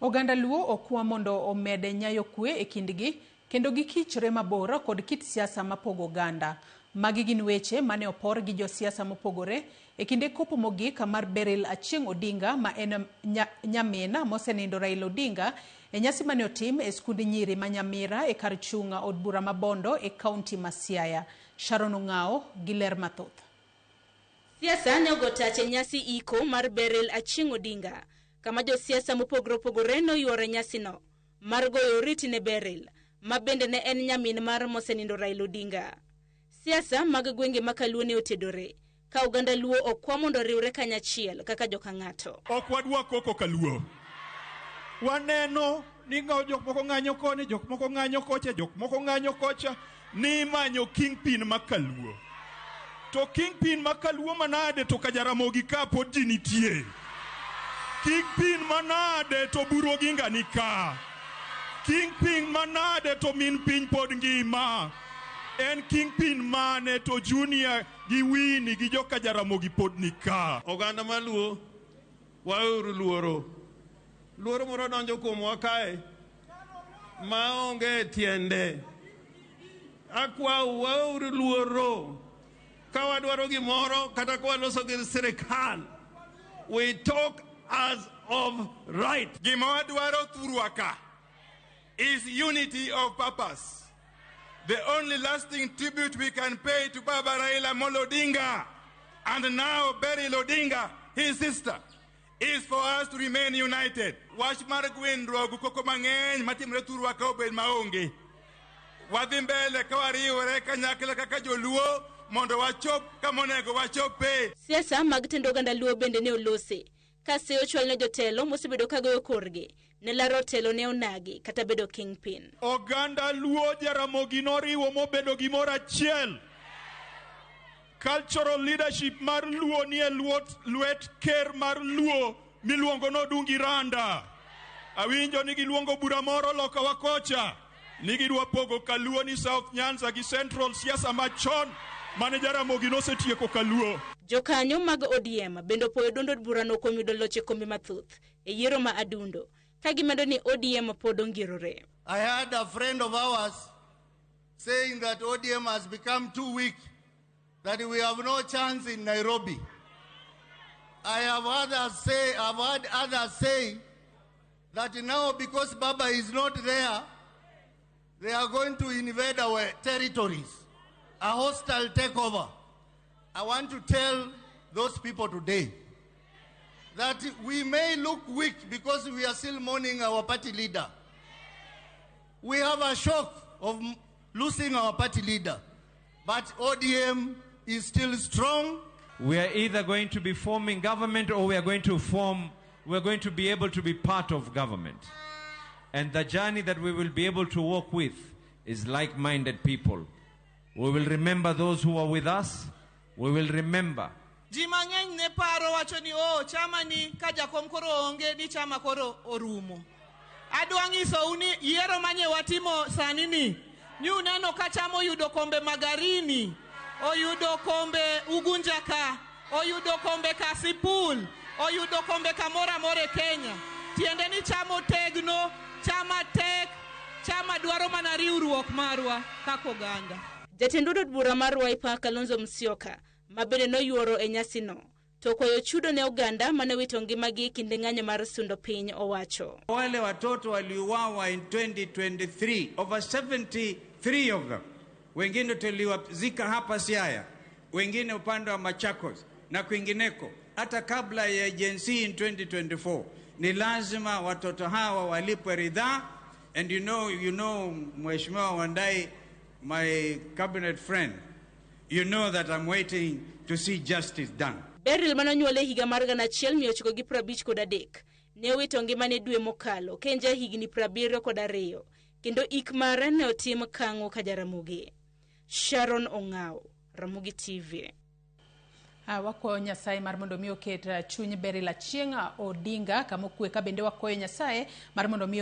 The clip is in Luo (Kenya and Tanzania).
Oganda Luo okwa mondo omed nyayo kwe e kindgi kendo gikichre mabor kod kit siasa mapogo oganda. Magi gin weche mane opor gi josiasa mopogore e kinde kopo mogik mar Beryl Achieng' Odinga ma en nyamin mosenindo Raila Odinga e nyasi mane otim e skund nyiri ma Nyamira e kar chung' od bura ma Bondo e kaunti ma Siaya. Sharon Ong'awo gi ler mathoth. Siasa ne ogo tach e nyasi iko mar Beryl Achieng' Odinga, kama josiasa mopogore opogore noyuoro e nyasino mar goyo oriti ne Beryl, ma bende ne en nyamin mar mosenindo Raila Odinga. Siasa mag gwenge ma Kaluo ne otedore, ka oganda Luo okwa mondo oriwre kanyachiel kaka joka ng'ato. Ok wadwa koko Kaluo. Waneno ni jok moko ng'anyo koni, jok moko ng'anyo kocha, jok moko ng'anyo kocha, ni imanyo kingpin ma Kaluo. To kingpin ma Kaluo manade to ka Jaramogi ka pod ji nitie. Kingpin manade to Buru Oginga ni ka. Kingpin manade to min piny pod ngima. En kingpin mane to Junior gi Winnie gi joka Jaramogi pod ni ka. Oganda maluo waweuru luoro. Luoro moro donjo kuomwa kae maonge tiende. Akwau waweuru luoro. Ka wadwaro gimoro kata ka waloso gi sirikal, we talk as of right. Gima wadwaro thurwa ka is unity of purpose. The only lasting tribute we can pay to Baba Raila Amolo Odinga and now Beryl Odinga, his sister, is for us to remain united. Wach mar gwindruok koko mang'eny matimore thurwa ka obed maonge. Wadhi mbele ka wariwore kanyakla kaka joluo mondo wachop kama onego wachope. Siasa mag tend oganda Luo bende ne olose, ka seyo ochwal ne jotelo mosebedo ka goyo korgi ne laro telo ne onagi kata bedo kingpin. Oganda Luo Jaramogi noriwo mobedo gimoro achiel. Cultural leadership mar Luo nie lwet ker mar Luo miluongo ni Odungi Randa. Awinjo ni giluongo bura moro loka wa kocha ni gidwa pogo Kaluo ni South Nyanza gi Central, siasa machon mane Jaramogi nosetieko Kaluo. Jokanyo mag ODM bende opoyo duond od burano kuom yudo loch e kombe mathoth e yiero ma Adundo, ka gimedo ni ODM pod ongirore. I had a friend of ours saying that ODM has become too weak, that we have no chance in Nairobi. I have others say, I've heard others say that now because Baba is not there, they are going to invade our territories, a hostile takeover. I want to tell those people today that we may look weak because we are still mourning our party leader. We have a shock of losing our party leader, but ODM is still strong. We are either going to be forming government or we are going to form, we are going to be able to be part of government. And the journey that we will be able to work with is like-minded people. We will remember those who are with us. We will remember. Ji mang'eny ne paro wacho ni oh, chama ni ka jakom koro onge ni chama koro orumo. Adwa nyisou ni yiero manye watimo sani ni ni uneno ka chama oyudo kombe Magarini, oyudo kombe Ugunja ka, oyudo kombe Kasipul, oyudo kombe kamoro amora e Kenya. Tiende ni chama otegno, chama tek, chama dwaro mana riwruok marwa kaka oganda. Jatend od bura mar Wiper Kalonzo Musyoka, ma bende noyuoro e nyasino, to kwayo chudo ne oganda mane wito ngimagi e kinde ng'anyo mar sundo piny owacho. Wale watoto waliuawa in 2023, over 73 of them. Wengine tuliwazika hapa Siaya, wengine upande wa Machakos na kwingineko, hata kabla ya Gen Z in 2024. Ni lazima watoto hawa walipwe ridhaa. And you know, Mheshimiwa Wandayi, my cabinet friend, you know that I'm waiting to see justice done. Beryl manonyuole higa mar 1953 ne owito ngimane dwe mokalo ka en ja higni 72 kendo ik mare ne otim Kang'o ka Jaramogi. Sharon Ong'aw, Ramogi TV. Wakwayo Nyasaye mar mondo mi oket chuny Beryl Achieng' Odinga kama okwe ka bende wakwayo Nyasaye mar mondo mi.